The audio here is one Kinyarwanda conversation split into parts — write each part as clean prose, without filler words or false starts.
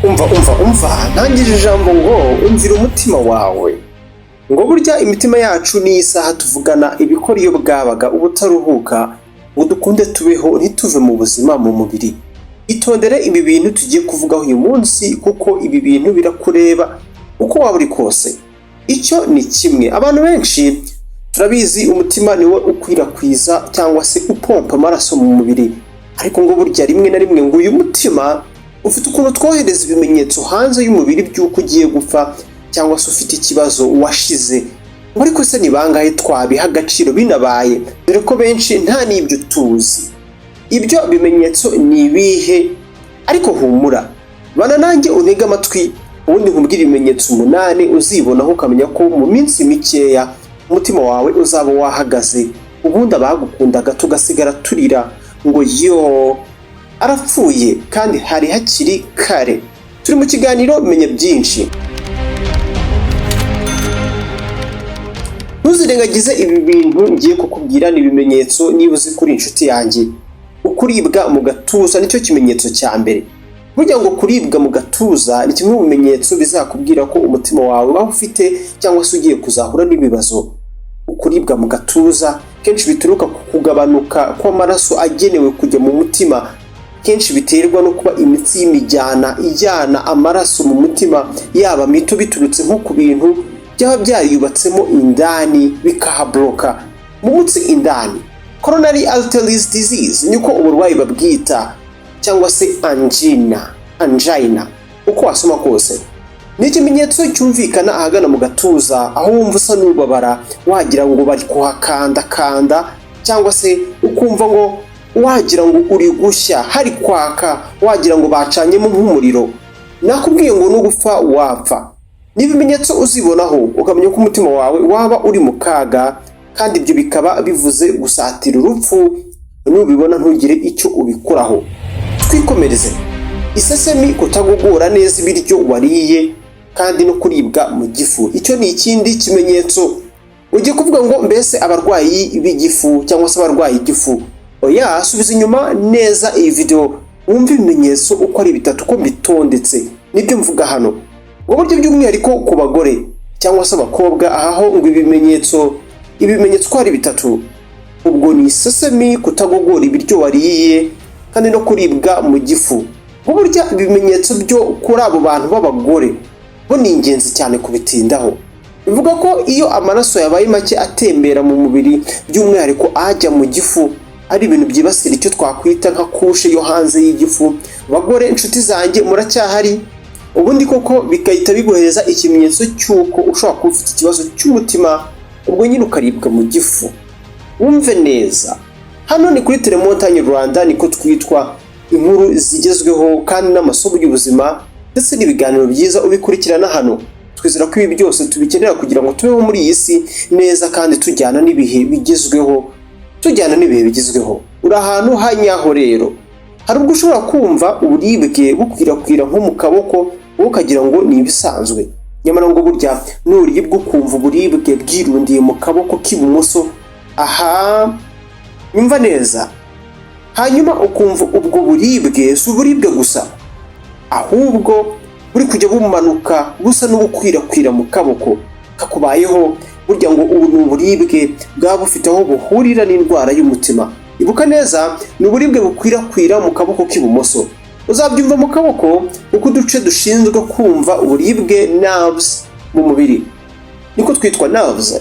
Umva, umva, umva, ntangije ijambo ngo umvira umutima wawe. Ngo burya imitima yacu n'iyi saha tuvugana ibikora iyo bwabaga ubutaruhuka ngo dukunde tubeho, ntituve mu buzima mu mubiri. Itondere ibi bintu tugiye kuvugaho uyu munsi, kuko ibi bintu birakureba uko waba uri kose. Icyo ni kimwe abantu benshi turabizi, umutima niwo ukwirakwiza cyangwa se upompa amaraso mu mubiri. Ariko ngo burya rimwe na rimwe ngo uyu mutima ufite ukuntu twohereza ibimenyetso hanze y'umubiri by'uko ugiye gupfa cyangwa se ufite ikibazo, washize. Ngo ariko se ni bangahe twabiha agaciro binabaye, dore ko benshi nta n'ibyo tuzi? Ibyo bimenyetso ni ibihe? Ariko humura, bana nanjye untege amatwi, ubundi nkubwire ibimenyetso 8 uzibonaho ukamenya ko mu minsi mikeya umutima wawe uzaba wahagaze, ubundi abagukundaga tugasigara turira ngo yo arapfuye, kandi hari hakiri kare. Turi mu kiganiro Menya Byinshi. Ntuzirengagize ibi bintu ngiye kukubwira, ni ibimenyetso niba uzi kuri inshuti yanjye. Ukuribwa mu gatuza nicyo kimenyetso cya mbere. Burya ngo kuribwa mu gatuza ni kimwe mu bimenyetso bizakubwira ko umutima wawe waba ufite cyangwa se ugiye kuzahura n'ibibazo. Ukuribwa mu gatuza kenshi bituruka ku kugabanuka kw'amaraso agenewe kujya mu mutima. Kenshi biterwa no kuba imitsi y'imijyana ijyana amaraso mu mutima yaba mito, biturutse nko ku bintu byaba byariyubatsemo indani bikahabloka mu mutsi indani. Coronary arteries disease niko uburwayi babwita, cyangwa se angina, angina, uko wasoma kose. Ni ikimenyetso cyumvikana ahagana mu gatuza, aho wumva usa n'ubabara, wagira ngo bari kuhakandakanda, cyangwa se ukumva ngo wagira ngo uri gushya, hari kwaka, wagira ngo bacanyemo nk'umuriro. Nakubwiye ngo nugupfa wapfa. Ni ibimenyetso uzibonaho ukamenya ko umutima wawe waba uri mu kaga, kandi ibyo bikaba bivuze gusatira urupfu nubibona ntugire icyo ubikoraho. Twikomereze. Isesemi, kutagogora neza ibiryo wariye, kandi no kuribwa mu gifu, icyo ni ikindi kimenyetso. Ugiye kuvuga ngo mbese abarwayi b'igifu cyangwa se abarwaye igifu? Oya, subiza inyuma neza iyi video wumve ibimenyetso uko ari bitatu, uko mbitondetse nibyo mvuga hano. Ngo buryo by'umwihariko ku bagore cyangwa se abakobwa, aho ngo ibimenyetso uko ari bitatu, ubwo ni isesemi, kutagogora ibiryo wariye, kandi no kuribwa mu gifu. Ngo burya ibimenyetso byo kuri abo bantu b'abagore bo ni ingenzi cyane kubitindaho. Bivuga ko iyo amaraso yabaye make atembera mu mubiri, by'umwihariko ajya mu gifu, ari ibintu byibasira icyo twakwita nka couche yo hanze y'igifu. Bagore inshuti zanjye, muracyahari? Ubundi koko bigahita biguhereza ikimenyetso cy'uko ushobora kuba ufite ikibazo cy'umutima, ubwo nyine ukaribwa mu gifu. Wumve neza, hano ni kuri Telemontagne Rwanda, niko twitwa. Inkuru zigezweho kandi n'amasomo y'ubuzima ndetse n'ibiganiro byiza ubikurikirana hano. Twizera ko ibi byose tubikenera kugira ngo tubeho muri iyi si neza kandi tujyana n'ibihe bigezweho, tujyana n'ibihe bigezweho. Uri ahantu hanyaho rero. Hari ubwo ushobora kumva uburibwe bukwirakwira nko mu kaboko, wowe ukagira ngo ni ibisanzwe. Nyamara ngo burya nuribwa ukumva uburibwe bwirundiye mu kaboko k'ibumoso, aha nyumva neza, hanyuma ukumva ubwo buribwe si uburibwe gusa, ahubwo buri kujya bumanuka busa n'ubukwirakwira mu kaboko kakubayeho, burya ngo ubu ni uburibwe bwaba bufite aho buhurira n'indwara y'umutima. Ibuka neza, ni uburibwe bukwirakwira mu kaboko k'ibumoso. Uzabyumva mu kaboko kuko uduce dushinzwe kumva uburibwe, nerves mu mubiri, niko twitwa nerves,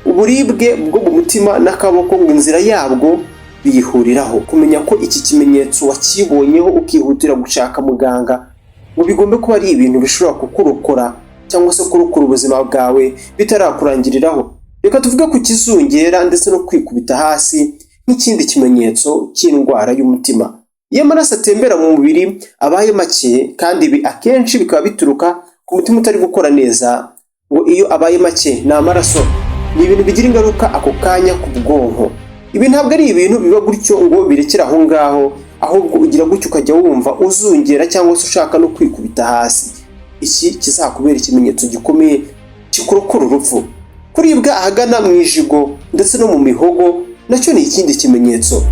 uburibwe bwo mu mutima n'akaboko ngo inzira yabwo biyihuriraho. Kumenya ko iki kimenyetso wakibonyeho ukihutira gushaka muganga, ngo bigombe kuba ari ibintu bishobora kukurokora cyangwa se kurokora ubuzima bwawe bitarakurangiriraho. Reka tuvuge ku kizungera ndetse no kwikubita hasi nk'ikindi kimenyetso cy'indwara y'umutima. Iyo amaraso atembera mu mubiri abaye make, kandi ibi akenshi bikaba bituruka ku mutima utari gukora neza, ngo iyo abaye make ni amaraso, ni ibintu bigira ingaruka ako kanya ku bwonko. Ibi ntabwo ari ibintu biba gutyo ngo birekere aho ngaho, ahubwo ugira gutyo ukajya wumva uzungera cyangwa se ushaka no kwikubita hasi. Iki kizakubera ikimenyetso gikomeye kikurokora urupfu. Kuribwa ahagana mu ijigo ndetse no mu mihogo nacyo ni ikindi kimenyetso.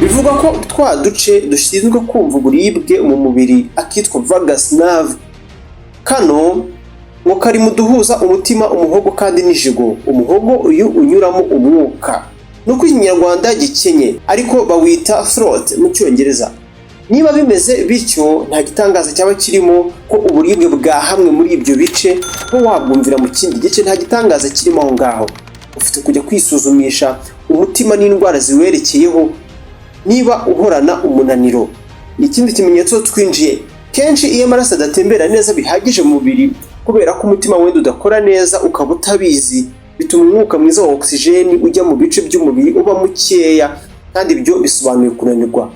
Bivugwa ko iyo amaraso abaye make mu mubiri, Bivugwa ko twa duce dushinzwe kumva uburibwe mu mubiri, akitwa vagus nerve, kano ngo kari mu duhuza umutima, umuhogo kandi n'ijigo. Umuhogo uyu unyuramo umwuka, nuko Ikinyarwanda gikenye, ariko bawita throat mu Cyongereza. Niba bimeze bityo, nta gitangaza cyaba kirimo ko uburibwe bwa hamwe muri ibyo bice ko wabwumvira mu kindi gice. Nta gitangaza kirimo aho ngaho. Ufite kujya kwisuzumisha umutima n'indwara ziwerekeyeho. Niba uhorana umunaniro, ni ikindi kimenyetso twinjiye. Kenshi iyo amaraso adatembera neza bihagije mu mubiri kubera ko umutima wenda udakora neza ukaba utabizi, bituma umwuka mwiza wa oxygen ujya mu bice by'umubiri uba mukeya, kandi ibyo bisobanuye kunanirwa.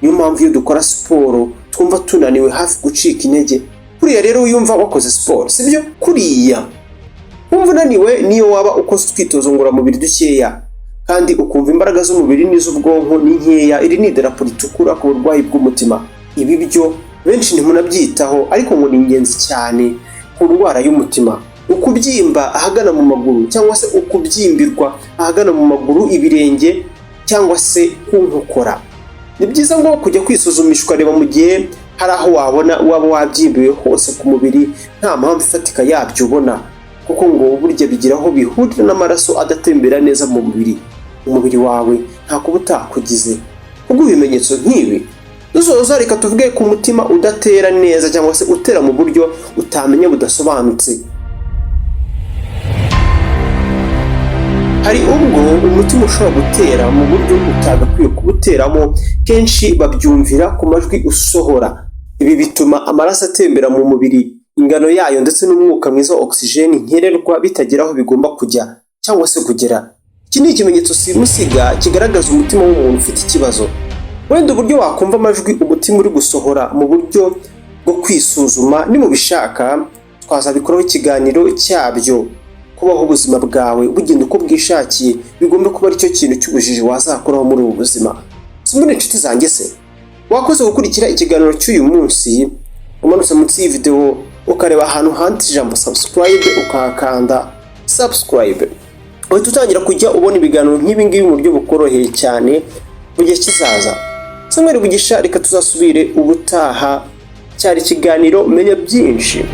Niyo mpamvu iyo dukora siporo twumva tunaniwe, hafi gucika intege. Kuriya rero wiyumva wakoze siporo, sibyo? Kuriya wumva unaniwe niyo waba ukoze utwitozo ngororamubiri dukeya, kandi ukumva imbaraga z'umubiri n'iz'ubwonko ni nkeya. Iri ni idarapo ritukura ku burwayi bw'umutima. Ibi byo benshi ntimunabyitaho, ariko ngo ni ingenzi cyane ku ndwara y'umutima. Ukubyimba ahagana mu maguru cyangwa se ukubyimbirwa ahagana mu maguru, ibirenge cyangwa se ku nkokora, ni byiza ngo kujya kwisuzumisha ukareba mu gihe hari aho wabona waba wabyimbiwe hose ku mubiri nta mpamvu ifatika yabyo ubona, kuko ngo burya bigira aho bihurira n'amaraso adatembera neza mu mubiri. Umubiri wawe nta kuba utakugize kubwo ibimenyetso nk'ibi. Dusoza, reka tuvuge ku mutima udatera neza cyangwa se utera mu buryo utamenya, budasobanutse. Hari ubwo umutima ushobora gutera mu buryo utagakwiye kuwuteramo. Kenshi babyumvira ku majwi usohora. Ibi bituma amaraso atembera mu mubiri, ingano yayo ndetse n'umwuka mwiza wa oxygen nkenerwa bitagera aho bigomba kujya cyangwa se kugera. Iki ni ikimenyetso simusiga kigaragaza umutima w'umuntu ufite ikibazo. Wenda uburyo wakumva amajwi umutima uri gusohora mu buryo bwo kwisuzuma, nimubishaka twazabikoraho ikiganiro cyabyo. Kubaho ubuzima bwawe bugenda uko bwishakiye bigomba kuba aricyo kintu cy'ubujiji wazakoraho muri ubu buzima. Simbona inshuti zanjye se, wakoze gukurikira ikiganiro cy'uyu munsi. Umanutse munsi y'iyi video ukareba ahantu handitse ijambo "subscribe", ukahakanda subscribe, uhita utangira kujya ubona ibiganiro nk'ibi ngibi mu buryo bukoroheye cyane mu gihe kizaza. Samuel Bugisha, reka tuzasubire ubutaha. Cyari ikiganiro Menya Byinshi.